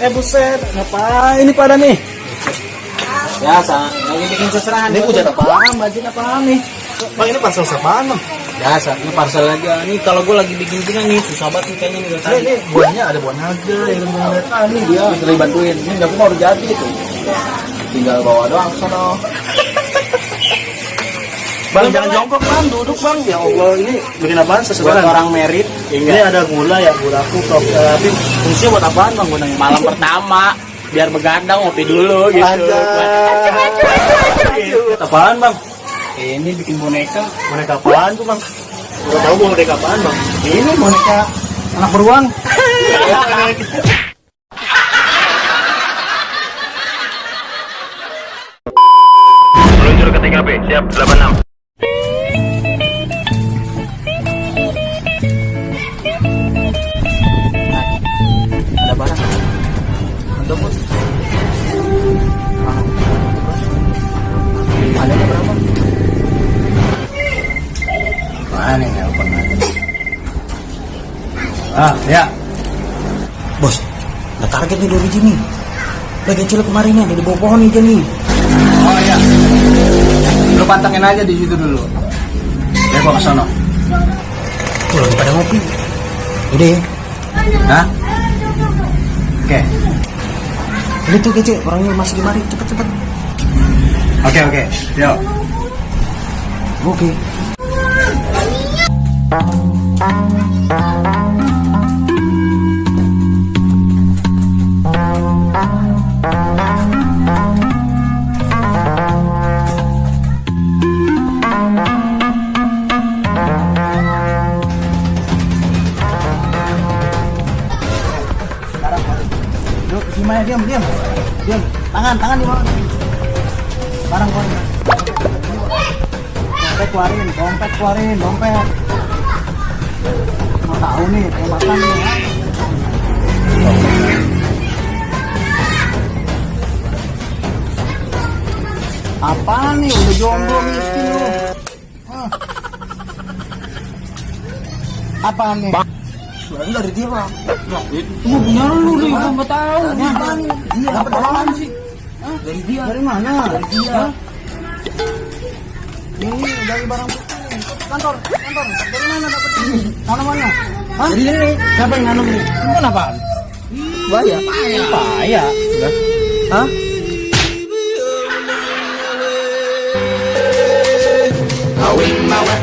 Buset, ngapain ini pada nih? Biasa, lagi bikin seserahan. Ini hujat apaan, bajin apaan nih? Bang, ini parcel apaan, Bang? Biasa, ini parcel aja. Nih kalau gue lagi bikin nih susah banget nih kayaknya nih. Ini buahnya ada buah naga, yang ngeliat. Ini dia bisa dibantuin. Ini nggak mau jadi itu. Tinggal bawa doang sono. Bang, jangan jongkok, Bang, duduk, Bang. Ya Allah, ini bikin apaan Buat seseorang? orang merit. Ini ada gula ya, gula aku, tapi fungsinya buat apaan, Bang, gunanya? Malam pertama biar begadang ngopi dulu gitu. Apaan, Bang? Ini bikin boneka. Boneka apaan tuh, Bang? Gak tahu boneka apaan, Bang. Ini boneka anak beruang. Meluncur ke TKP, siap 86. Ada barang. Ada bos. Adanya berapa? Mana ya pernah? Ya. Bos, ada target nih 2 biji nih. Lagi cilik kemarin nih, di bawah pohon nih nih. Oh iya. Lu pantengin aja di situ dulu. Ya, gua ke sono. Tuh lagi pada ngopi. Udah ya? Hah? Oke. Ini tuh kece, orangnya masih di mari, cepet. Oke. Yuk. Oke. Yuk, gimana? Diam. Tangan di mana? Barang keluarin. Dompet keluarin. Mau tahu nih, kayak makan nih. Apaan nih? Udah jomblo miskin lu. Apaan nih? Suaranya dari dia, Bang. Itu punya lu nih, gua nggak tahu. Ini apaan nih? Dia dapat apaan sih? Dari dia. Dari mana? Dari dia. Ini dari barang bukti. Kantor. Dari mana dapat ini? Mana? Hah? Dari ini. Siapa yang nganu ini? Ini apaan? Bahaya. Paya. Hah? Awing mawar